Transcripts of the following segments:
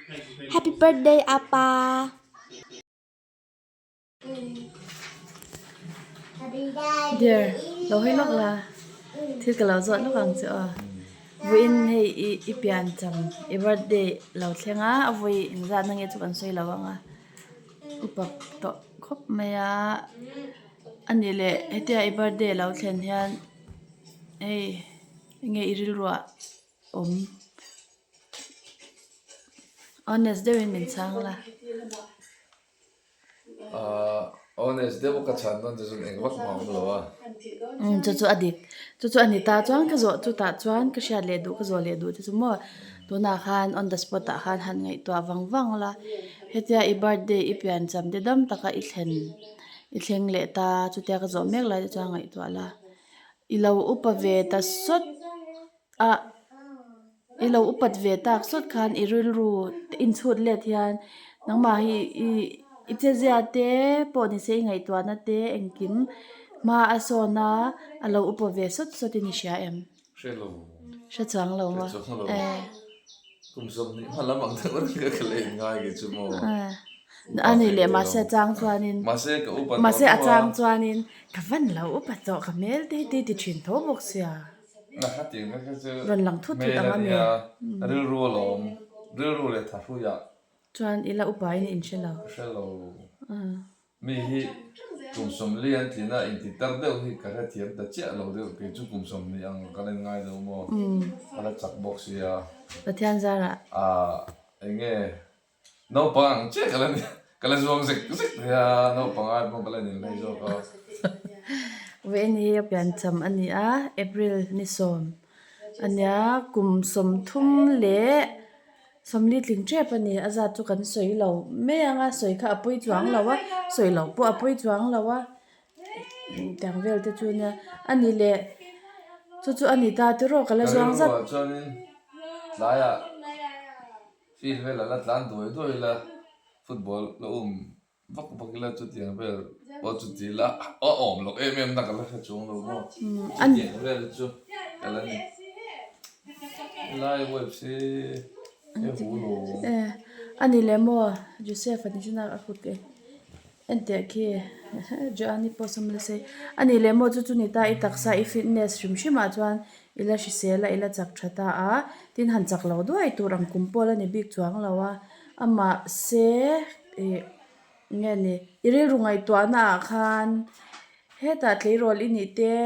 Happy birthday apa. Dear, lo hawi lawk la, thil ka lo zawt lawk ang che aw. Vawiin hei i i pian cham i birthday lo thleng a, a vawi engzat na nge chu kan sawi lo ang a, upa tawh khawp mai a, a nih leh hetia i birthday lo thlen hian hei enge i rilruah awm. Honest deuhin min chhang la. Honest deuh ka chhan dawn che chuan eng vak mah awm lo a. Umm chu chu a dik. Chu chu a ni ta chuan ka zawh chutah chuan ka hriat leh duh ka zawh leh duh te chu maw tunah khan on the spot ah khan han ngaihtuah vang vang la hetia i birthday i piancham te dam taka i thlen i thleng leh ta chutia ka zawh mek lai te chuan ngaihtuah la i lo upa ve ta sawt a. I lo upat ve tak sawt khan i rilru inchhut let hian nangmah hi i i chezia te pawh ni se i ngaihtuahna te engkim hma a sawn a a lo upa ve sawt sawt in i hria em? Hre lo. Hre chuang lo maw? Hre chuang lo. Kum 20 hma lam ang deuh reng ka la inngai kei chu maw? A ni leh mahse a chang chuanin Mahse ka upa tawh mahse a chang chuanin ka van lo upa tawh ka hmel te hi ti ti thin tho bawk sia. Rawn lang thut thut ang a mi. Rilru alawm, rilru leh thahruiah. Chuan ila upa in in hre lo. Hre lo. Mi hi kum 40 an tlin a inti tar deuh hi ka hrethiam ta chiah lo deuh kei chu kum 20 ang ka la inngai deuh maw. Ka la chak bawk sia. Pathian zarah. Ahh enge Naupang ang chiah ka la ni, ka la zuang zek zek thei a, naupang ai pawh ka la nin hlei zawk a. Vawiin hi a piancham a ni a, April ni 10 a nia, kum 34 tling tep a ni, a zat chu kan sawi lo mai ang a, sawi kha a pawi chuang lo a, sawi loh pawh a pawi chuang lo a, tiang vel te chu nia, a ni leh chu chu a ni ta tiraw ka la zuang zat. Ka rilruah chuanin tlaiah. Field vel a la tlan duai duai ila, football la um vak vak ila chutiang vel pawh chuti la a awm loh em em na ka la hre chuang lo maw chutiang vel chu ka la ni. Helai waves hi he hu lo. A ni leh maw Joseph a ni chu na a kut e. Enteh khi Joani pawh sawm la sei. A nih leh maw chu chu ni ta i taksa i fitness hrim hrim ah chuan i la hrisel a i la chak tha ta a, tin han chak lo duai tur ang kum pawl a ni bik chuang lo a, amah se ih nge ni i rilru ngaihtuahna ah khan hetah tleirawl i nih te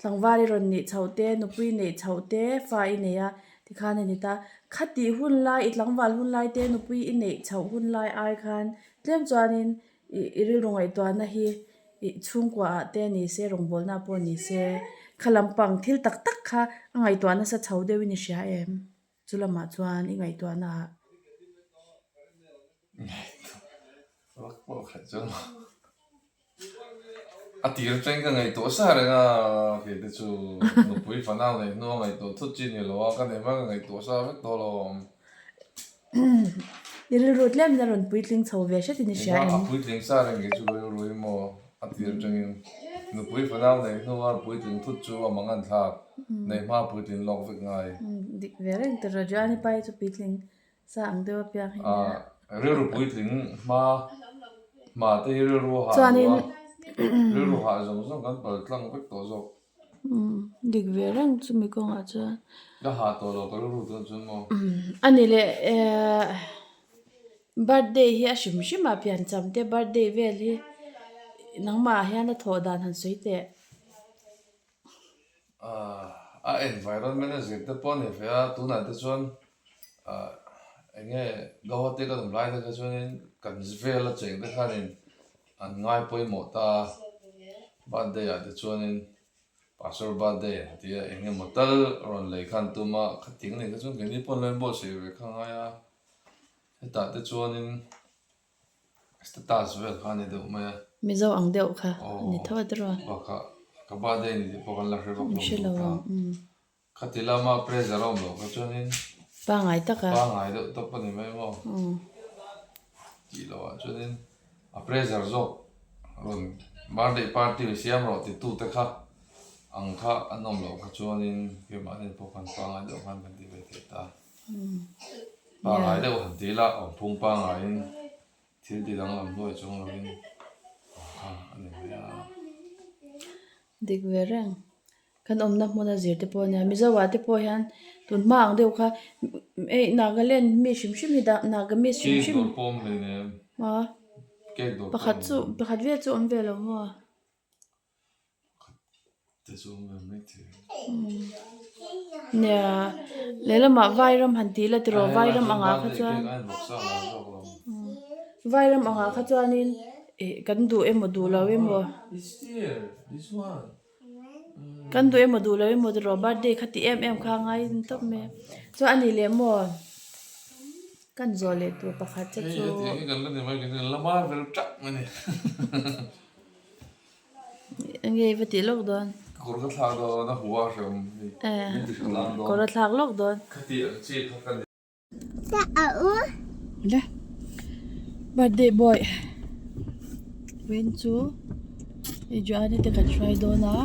tlangval i rawn nih chhoh te nupui i neih chhoh te fa i nei a tikhan a ni ta khatih hun lai i tlangval hun lai te nupui i neih chhoh hun lai ai khan Tlem chuanin i rilru ngaihtuahna hi i chhungkuaah te ni se, rawngbawlna pawh ni se, kha lampang thil tak tak kha a ngaihtuah nasa chho deuhin i hria em? Chu lamah chuan i ngaihtuahna ah. Ngaihtuah pawh khat chuan. A tir atangin ka ngaihtuah sa reng a, kei te chu nupui fanau neih hnu a ngaihtuah thut chi ni lo a, ka nei hma ka ngaihtuah sa vek tawh lo awm. I rilru tlem in a rawn puitling chho ve hret in i hria em? A puitling sa reng kei chu ka rilru hi maw, a tir atangin nupui fanau neih hnu a puitling thut chu a mang an thlak, neih hma puitling lawk vek ngai. Dik ve reng tawh rawh, Joani pa hi chu puitling Sa ang deuh apiang hi nia. Rilru puitling hma hma te hi rilru hah duh a, rilru hah zawng zawng kan pal tlang vek tawh zawk. Dik ve reng chumi kawngah chuan. Ka hah tawh lo ka rilru chuan chuan maw. A ni leh birthday hi a hrim hrim ah piancham te birthday vel hi nangmah ah hian a thawh dan han sawi teh. A environment a zir te pawh a ni ve a, tunah te chuan eng nge Guwahati kan awm lai te kha chuanin kan vel a cheng te khanin an ngai pawimawh ta a, birthday ah te chuanin pastor birthday an ti a, eng emaw tal rawn lei khan tum a, khating nei kha chuan keini pawh an lo inbuatsaih ve kha ngai a, hetah te chuanin. Status vel kha a ni deuh mai a. Mizo ang deuh kha a ni tho a tiraw? Bakah ka birthday ni tih pawh kan la hre vak lo Hre lo ang umm. Khati lama pressure a awm loh kha chuanin Pangngai tak a. Pangngai deuh tawp a ni mai maw? Tih loh ah chuanin a pressure zawk rawn birthday party siam rawh ti tu te kha ang kha an awm loh kha chuanin keimahni pawh kan pangngai deuh khan kan ti ve thei ta. Pangai deuh han ti ila awmphung pangaiin thil ti danglam hnuai chung lovin awm kha a ni mai a. Dik ve reng. Kan awmna hmuna zir te pawh a nia. Mizo ah te pawh hian tun hma ang deuh kha ei Nagaland mi hrim hrim hi dah Nagamese hrim hrim. Cake dawr pawh awm hlei nem. A. Cake dawr pawh awm. Pakhat chu pakhat vel chu awm ve lo maw? Te chu awm ve mai thei. Nia lehlamah vairam han tih la tiraw vairam angah kha chuan vairam angah kha chuanin ih kan duh emaw duh lo emaw kan duh emaw duh lo emaw tiraw birthday kha ti em em kha a ngai tawp mai a chuan a nih leh maw kan zawh leh tur pakhat che chu. Enge i va tih lawk dawn? Kawr ka thlak dawn a hua hrem hei min ti hre tlang dawn. Kawr a thlak lawk dawn. Khati ang chi kha ka ni. Le birthday boy wen chu hei Joani te kan hruai dawn a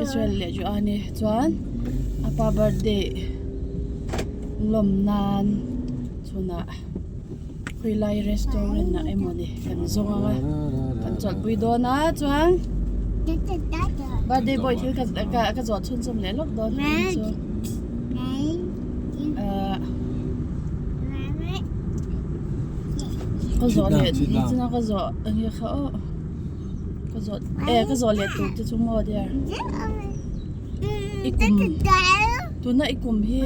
Israel leh Joani chuan a pa birthday lawm nan chhunah. Khawilai restaurant ah emaw ni kan zawng ang a kan chawlhpui dawn a chuan birthday boy thil ka ka ka zawh chhunzawm leh lawk dawn ang chu ahh ka zawh leh chuna ka zawh enge kha aw ka zawh eh ka zawh leh tur te chu maw dear i kum tuna i kum hi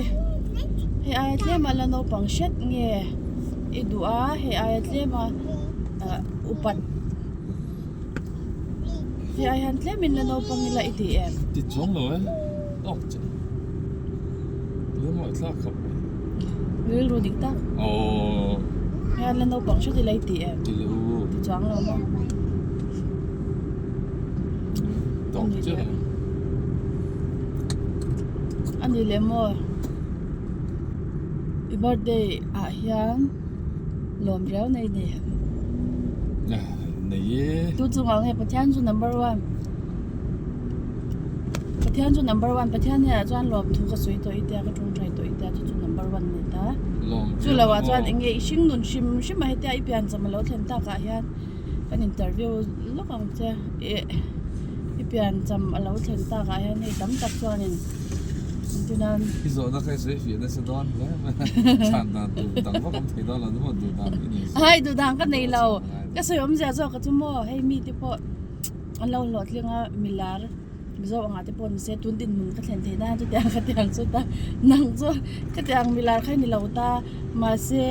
hei aia tlema la naupang hret nge i duh a hei aia tlema ah upat hei ai hian tlemin la naupang ila i ti em? Ti chuang lo e tawk che lungawih thlak khawp mai. Rilru dik tak. Aww. Hei hian la naupang hret ila i ti em? Ti lo. Ti chuang lo maw? A ni leh maw i birthday ah hian lawm riau nei ni tu chungah nge Pathian chu number one Pathian chu number one Pathian hnenah chuan lawm thu ka sawi tawh i tia ka tawngtai tawh i tia chu chu number one a ni ta chu lo ah chuan eng nge i hring nun hrim hrim a hetia i piancham a lo thlen takah hian. Kan interview lawk ang che ih i piancham a lo thlen takah hian hei tam tak chuanin engtin I zawhna kha i sawi fiah nasa dawn hle mai a, chhan dan tur dang vak awm thei dawn lo ni maw duh dan i nei zawk. Hai duh dan ka nei lo, ka sawi awmzia zawk ka chu maw hei mite pawh an lo hlawhtling a milar. Mizo angah te pawh nise tun dinhmun ka thlen theih nan chutiang ka tiang chu ta nang chu khatiang milar kha i ni lo ta mahse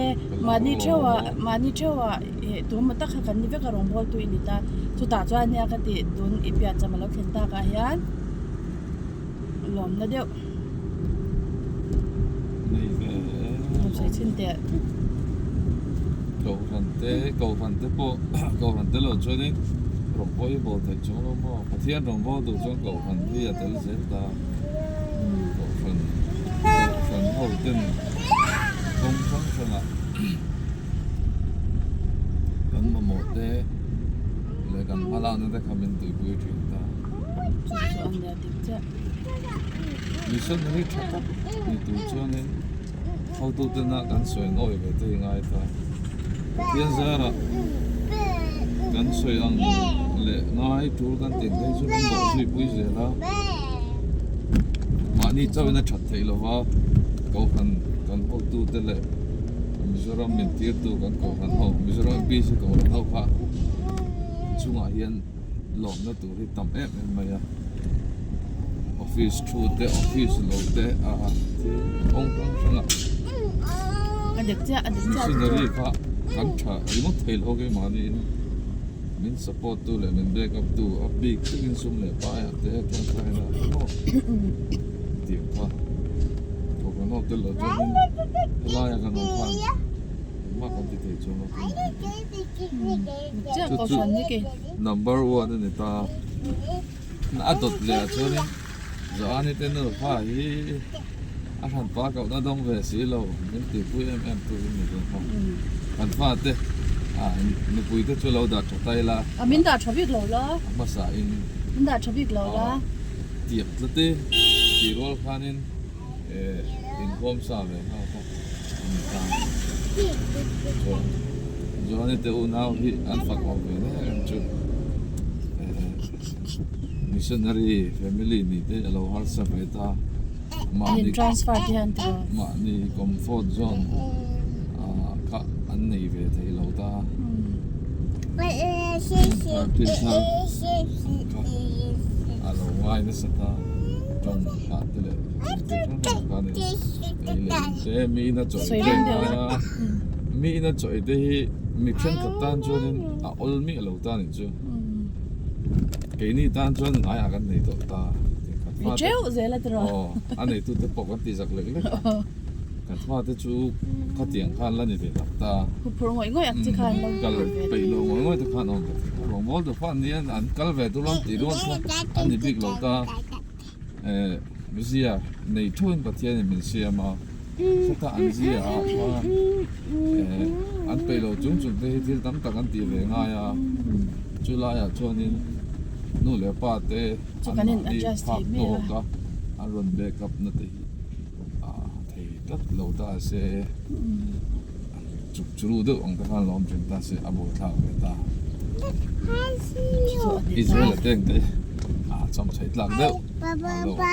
mahni theuhah mahni theuhah ih tuemaw tak kha kan ni vek a rawngbâwl tu i ni ta chutah chuan nia ka tih tun i piancham a lo thlen takah hian lawmna deuh rawn sawi chhin teh. Kohhran te kohhran te pawh kohhran te lo chuanin rawng pawh hi bawl theih chuang lo maw? Pathian rawng bawl duh chuan kohhran hi a tel zel ta. Kohhran kohhran ho ten kawng hrang hrangah kan mamawh te leh kan hmalakna te kha min tuipui thin ta. Chu chu a nia dik chiah. Missionary tha tak ni tur chuanin Hotutena kan sawi an awih ve te hi ngai ta. Pathian zarah kan sawi ang leh ngai tul kan tih phei chu min bawh zui pui zel a. Mahni chauhin a that theih lova Kohhran kan hotute leh Mizoram min tirtu kan Kohhran ho, Mizoram MPC Kohhran ho kha chungah hian lawmna tur hi tam em em mai a office thu te office lo te a thil kawng hrang hrang ah a dik chiah a dik chiah missionary kha kan tha ringawt thei lo keimahni in min support tu leh min back up tu a bik takin sum leh pai ah te tawngtai na maw tiang kha thawk an tel loh chuan helai a kan awm khan engmah kan ti thei chuang lo Chiah kohhran hi kei. Number one a ni ta. A dawt leh ah chuanin Joani te nufa hi a hran pa kohna dawng ve si lo min tihpui em em tu hi ni ve kha. Kan fa te ah nupui te chu lo dah tha ta ila. A min dah tha bik lo la. A hmasa in. Min dah tha bik lo la. Tiak tlat e tih rual khanin. Eh inkhawm sa ve nghal kha a ni ta. Chuan Joani te unau hi an fak awm ve hle ang chu. Eh missionary family nih te a lo harsa ve ta. Mahni transfer te hian tiraw? Mahni comfort zone ah kha an nei ve thei lo ta. Thar thil thar kha a lo ngai nasa ta. Tawng ah te leh thil hrang hrang kha a ni. Ei leh in te mi ina chaw ei te ngai a, mi ina chaw ei te hi mi thenkhat tan chuanin a awl miah lo ta nih chu. Keini tan chuan ngaiah kan nei tawh ta. Ni teuh zel a tiraw? Aw, a neitute pawh kan ti zak lek lek a. Kan fate chu khatiang khan la ni ve tak ta. Huphurh ngawih ngawih ang chi khan lo Kal peih lo ngawih ngawih te khan awm ve thei ta. Rawngbawl te pawh an nia, an kal ve tur ang tih rual kha a ni bik lo ta. Eh, zia nei thuin Pathianin min siam a, khata an zia ah khan eh an peih lo chung chung te hi thil tam tak an tih ve ngai a. Chu laiah chuanin nu leh pa te an mahni phak tawk a an rawn back up na te hi. Ah thei tlat lo ta se chuk churu deuh ang te khan lo awm thin ta se a buaithlak ve ta. Israel a teng te ah chawm chheih tlak deuh a lo awm ta.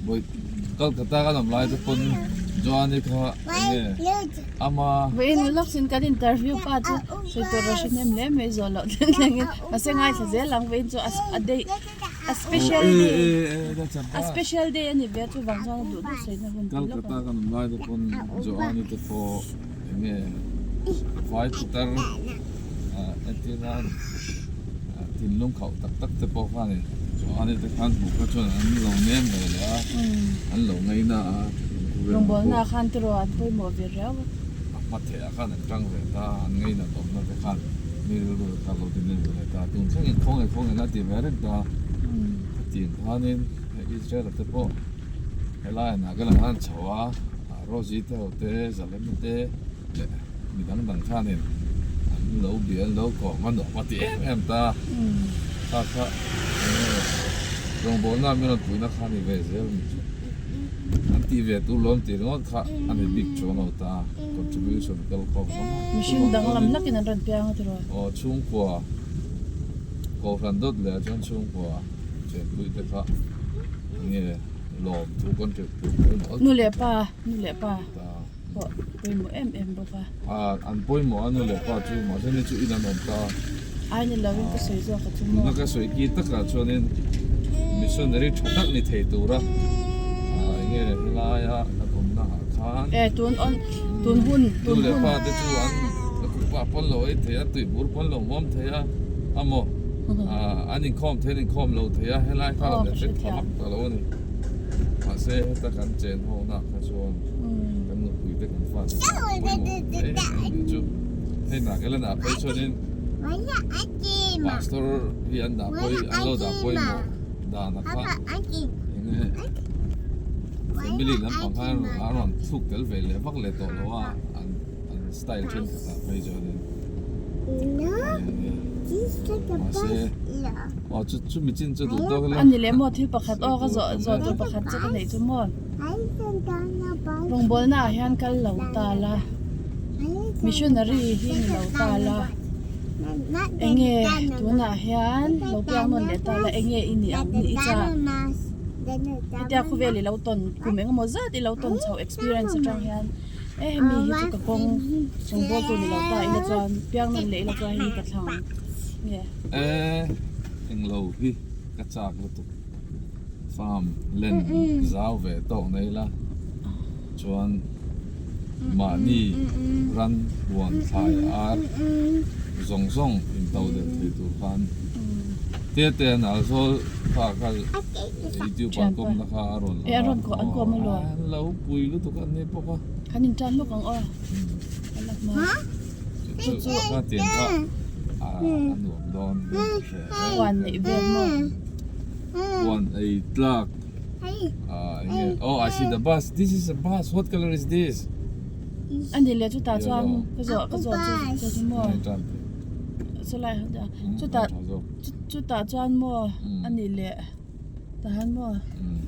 Bawi Kolkata kan awm lai te pawn Joani kha eng nge ama. Vawiin lawk sin kan interview pa chu sawi tur a hre hnem hle mai zawh loh thleng thlengin mahse ngaithla zel ang vawiin chu a day A special day a special day a ni ve a chuvang chuan a duh duh sawi na hun tih lawk a. Calcutta kan awm lai te pawn Joani te pawh eng nge vai putar entir nan thinlung khauh tak tak te pawh khanin Joani te khan hmuh kha chuan an lo nem ve leh a an lo ngei na a. Rawngbawlna khan tiraw an pawimawh ve riau a. A hma theh ah khan an tang ve ta an ngei nat awmna te khan. Mi rilru kha lo ti nem ve ta, tun thlengin khawngaih khawngaih a ti ve reng ta. Khatiang khanin hei Israel-a te pawh helai ah Nagaland ah an chho a, Rosie te ho te, Zalema te leh mi dang dang khanin an lo bia an lo kawm a nuam a ti em em ta. Kha kha enge rawngbawlna mi rawn puihna kha a ni ve zel ni chu. An tih ve tur lawm tih ringawt kha a ni bik chuang lo ta. Contribution kal khawm awm a. Mihring danglam lakin an rawn piang a tiraw? Aw chhungkua Kohhran dawt leh ah chuan chhungkua chenpui te kha nge lawm thu contribute tur pawimawh Nu leh pa, nu leh pa pawh pawimawh em em bawk a. Ah an pawimawh a nu leh pa chu mahse ni chu in an awm ta. Ai ni lovin ka sawi zawk a chu maw. Tuna ka sawi ki takah chuanin missionary tha tak ni thei tura ah enge helaia kan awmna ah khan. E tun on tun hun tun hun. Nu leh pa te chu an kupa pawn lo ei thei a tuibur pawn lo hmuam thei a amaw ah an inkhawm thei an inkhawm lo thei a helai kha lo effect tha vak ta lo a ni. Mahse heta kan chen ho nak kha chuan kan nupui te kan fa te chu pawimawh hle em em chu hei Nagaland ah phei chuanin Pastor hi an dah pawi an lo dah pawimawh dan a kha enge family lampang khan a rawn thluk tel ve leh vak leh tawh lo a an an style thenkhat ah phei chuanin mahse aw chu chumi chin chu duh tawk ila A ni leh maw thil pakhat aw ka zawh zawh tur pakhat che ka neih chu maw rawngbawlna ah hian kal lo ta la missionary hi ni lo ta la enge tunah hian lo piang nawn leh ta la enge i nih ang ni i chak hetia khawvel i lo tawn kum engemaw zat i lo tawn chhoh experience atang hian e hemi hi chu ka kawng rawngbawltu ni lo ta ila chuan piang nawn leh ila chuan hei hi ka thlang ang nge. E englo hi ka chak lutuk farm len zau ve tawk nei la chuan mahni ran huan thlai ar zawng zawng in to del thei tur khan te te an al zawl kha kha youtube ah kawmna kha a rawn lang a an lo pui lutuk an ni bawk a. Kan in tan lawk ang aw. Chu chu kha tiang kha a nuam dawn Huan neih vel maw? Huan ei tlak enge oh I see the bus this is a bus what color is this? A ni leh chutah chuan ka zawh ka zawh chu chu chu maw chulai chutah chutah chuan maw a ni leh. Tahan maw?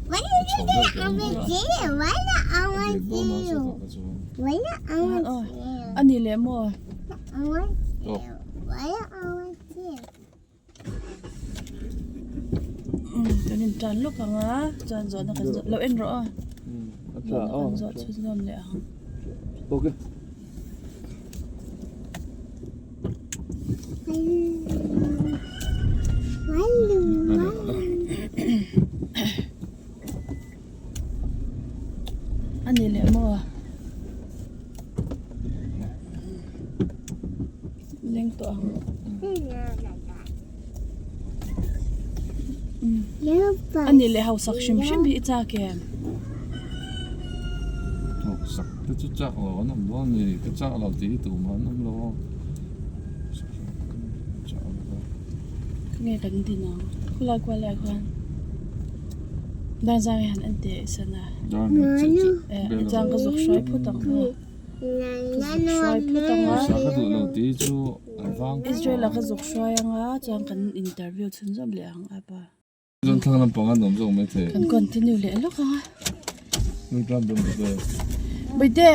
A chho deuh teh ang a dek dawn a sawtah kha chuan. Tahan aw. A nih leh maw? Tawk. Kan in tan lawk ang a, chuan zawhna kan zawh lo en rawh aw. Zawhna kan zawh chhunzawm leh ang. Okay. A ni leh maw? Leng tawh ang. A ni leh hausak hrim hrim hi i chak em? Hausak te chu chak lo an awm dawn a ni. Ka chak lo tih hi tumah an awm lo a. Nge kan din ang? Khulai kual leh ah khuan Darzang hi han en teh sana. Chuan ka zuk hruai phut ang maw? Ka zuk hruai phut ang a. Israel ah ka zuk hruai ang a, chuan kan interview chhunzawm leh ang a pa. Kan continue leh lawk ang a. Bawihtê,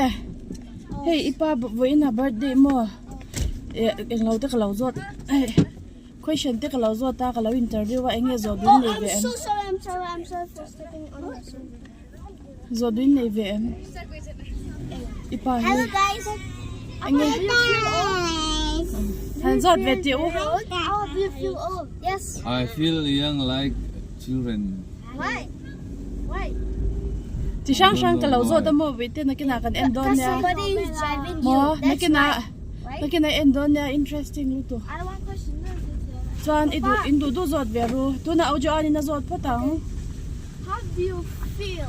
hei i pa vawiin a birthday maw? Eh englo te ka lo zawt hei question te ka lo zawt a ka lo interview a eng nge zawh duh nei ve em? Zawh duh nei ve em? I pa hi eng nge han zawt ve tih u. I feel young like children. Chi hrang hrang ka lo zawt a maw Bawihtê nakinah kan en dawn nia maw nakinah nakinah en dawn nia interesting lutuk chuan i duh in duh duh zawt ve ru tunah Audio anin a zawt phawt ang. How do you feel?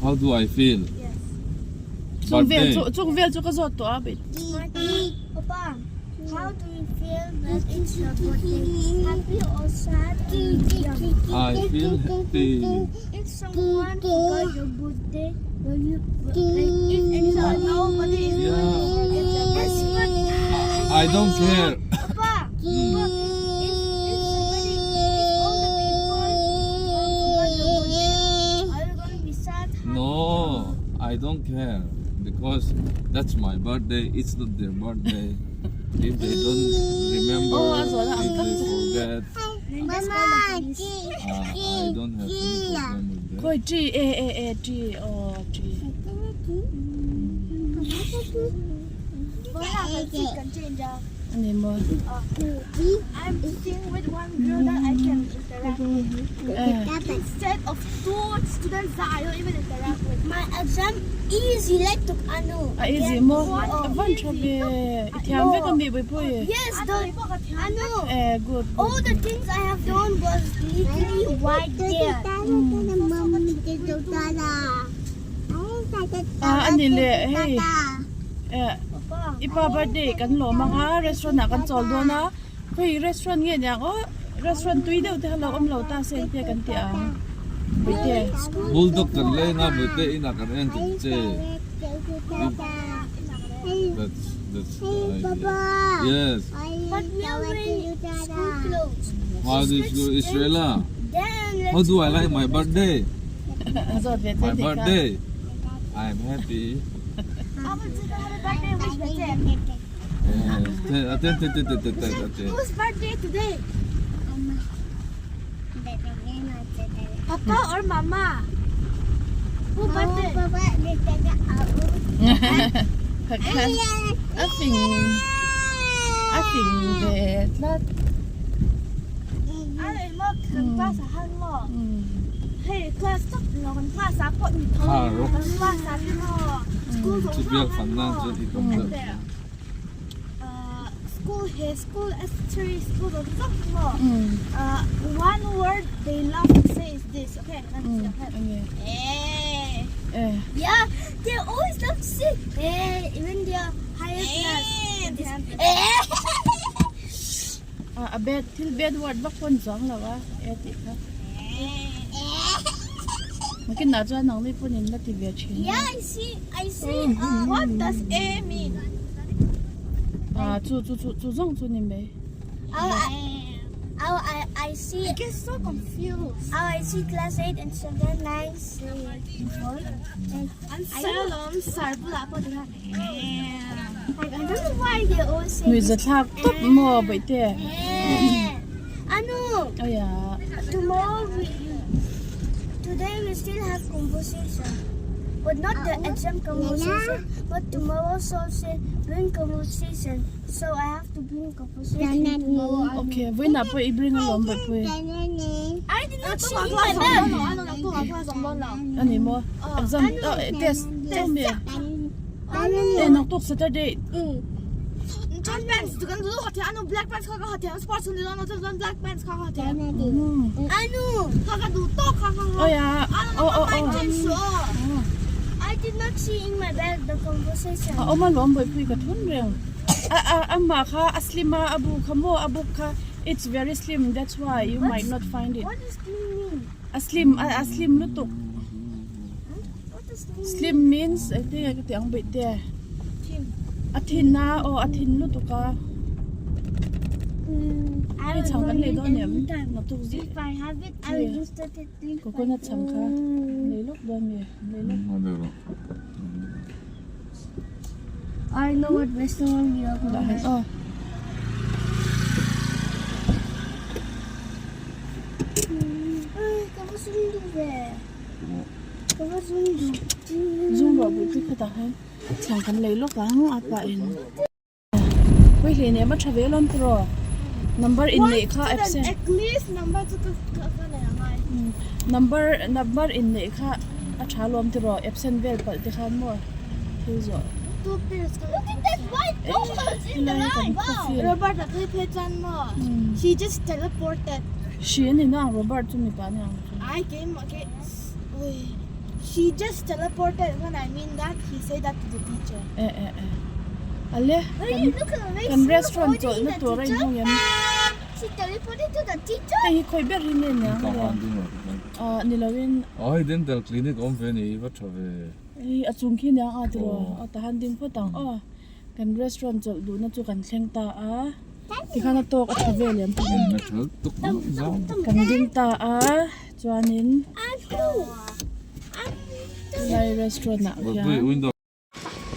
How do I feel? Yes. Chung vel chu chung vel chu ka zawt tawh a bit. Opa, how do you feel that it's your birthday? Happy or sad or young? I feel happy. If someone forgot your birthday, will you like if anyone nobody is going to forget your birthday? I don't care. Opa, but if if somebody if all the people forgot your birthday, are you gonna be sad? Happy? No, I don't care because that's my birthday. It's not their birthday. If they don't remember, if they forget, I don't have any problem with that. Khawi chi e e e chi aw chi. A ni maw? I'm sitting with one girl that I can interact with. Instead of two students that I don't even interact with. My exam easy like to ano. A easy maw? A van tha ve. I thiam vek a mi Bawipuii. Yes, the ano. Eh good. All the things I have done was literally right there. Ah a ni leh hei eh i pa birthday kan lawm ang a restaurant ah kan chawl dawn a khawi restaurant nge niang aw restaurant tui deuh te kha lo awm lo ta se engtia kan tih ang Bawihtê. Bulldog kan leng a Bawihtê inah kan en tuk che That's that's the idea. Yes. But we are wearing school clothes. How do you Israela? How do I like my birthday? My birthday I am happy Whose birthday today? Papa or mama? Who birthday? A fing a fing ve tlat. Chu biak fan nan chuan i kawm deuh thin. A bad thil bad word vak pawh a ni chuang lo a e tih kha nakinah chuan nangni pawn in la ti ve thin a ah chu chu chu chu zawng chu ni mai. How I I see I get so confused. How I see class 8 and 7, 9, 3, 4 and an sir lawm sir bulah pawh ti khan like I don't know why they always say Nuihza thlak tawp maw Bawihte? Anu Aya. Tomorrow we today we still have conversation but not the exam conversation but tomorrow so say bring conversation so I have to bring conversation tomorrow. Okay, vawiinah pawh i bring alawm Bawihpui. A ni maw? Exam test chauh mi e naktuk Saturday. Awi a aw aw aw a awm alawm Bawihpui ka thun reng a a amah kha a slim a a bu kha maw a book kha it's very slim that's why you might not find it. A slim a slim lutuk slim means engtin nge ka tih ang bawih te a thin a aw a thin lutuk a hei chhang kan nei dawn em naktuk zing coconut chhang kha nei lawk dawn mi nei lawk dah han aw. Zung ruah bul khi khawtah hian chhang kan lei lawk ang a pah in pawi hle nem a tha ve alawm tiraw number inneih kha absent number number inneih kha a tha alawm tiraw absent vel palh te khan maw thil zawh helai hi kan khawfil Hri a ni na ang Robert chu mipa a ni ang chu. I came okay She just teleported when I mean that he said that to the teacher. Eh eh eh. Ale kan restaurant chawlh na tur a inhawng em? She teleported to the teacher. Hei hi khawi ber hi nge niang le? Ah ni loin. Ah hei dental clinic awm ve ni va tha ve. Hei a chung khi niang a tiraw? Aw tahan ding phawt ang aw. Kan restaurant chawlh duhna chu kan thleng ta a. Tikhan a tawk a tha vel em? Kan ding ta a chuanin helai restaurant ah hian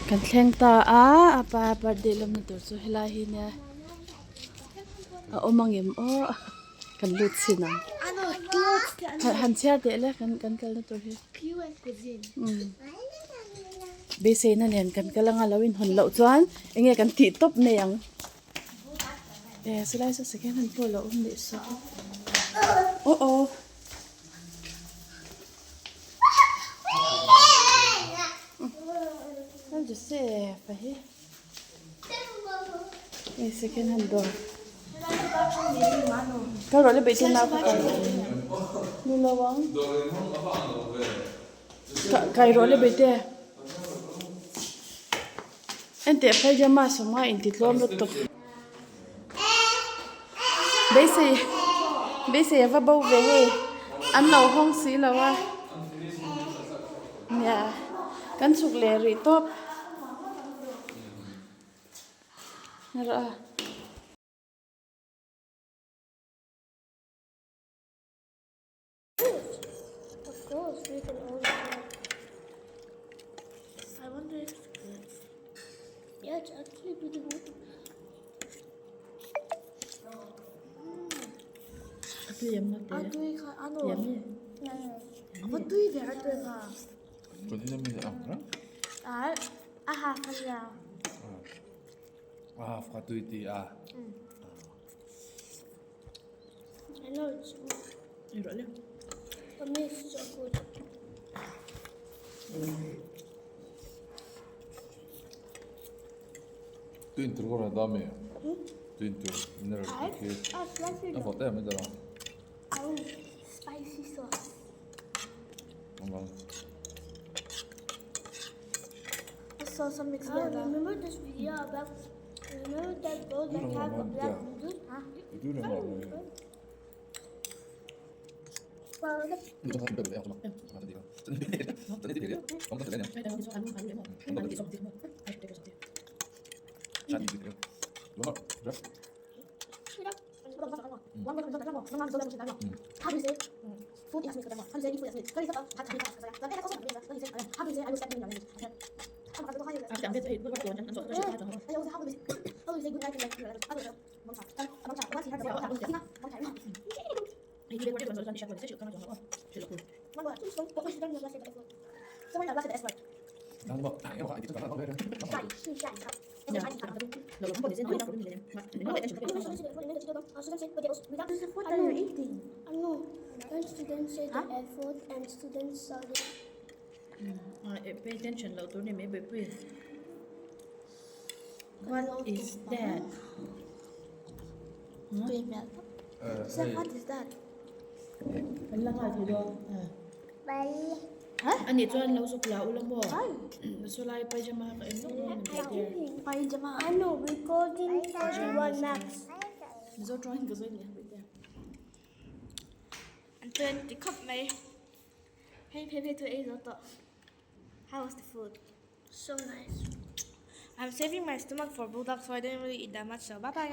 kan thleng ta a a pa birthday lawmna tur chu helai hi nia a awm ang em aw kan lut chhin ang han chhiar teh le kan kalna tur hi. Beiseina nen kan kal anga lo inhawn loh chuan eng nge kan tih tawp mai ang. E silai saw second hand pawh a lo awm leh saw. Aw aw. Joseph a hi. Hei second hand dawr. Kal rawh le beihte nau kha kai rawh. Ni lo ang. Kai rawh le beihte. Enteh paijama sawma inti tlawm lutuk. Beisei beisei a va bo ve hei an lo hawng si lo a nia kan chhuk leh rih tawp rawh a. Tuin tur ka rawn dam e. Tuin tur mineral te khi a vawt em mai dawn a. Ang Pay attention loh tur ni mai buaipui. What is that? What is that? Kan la nghal thei dawn. A nih chuan lo zuk la ula maw? Saw lai pyjama ka en lawk dawn a ni tih Pyjama. I know recording 31 max. Mizo tawngin ka sawi ni ang tih. An chuan ti khawp mai. Hei phei phei chu ei zo tawh. How was the food? So nice. I'm saving my stomach for bulldog so I didn't really eat that much so bye bye.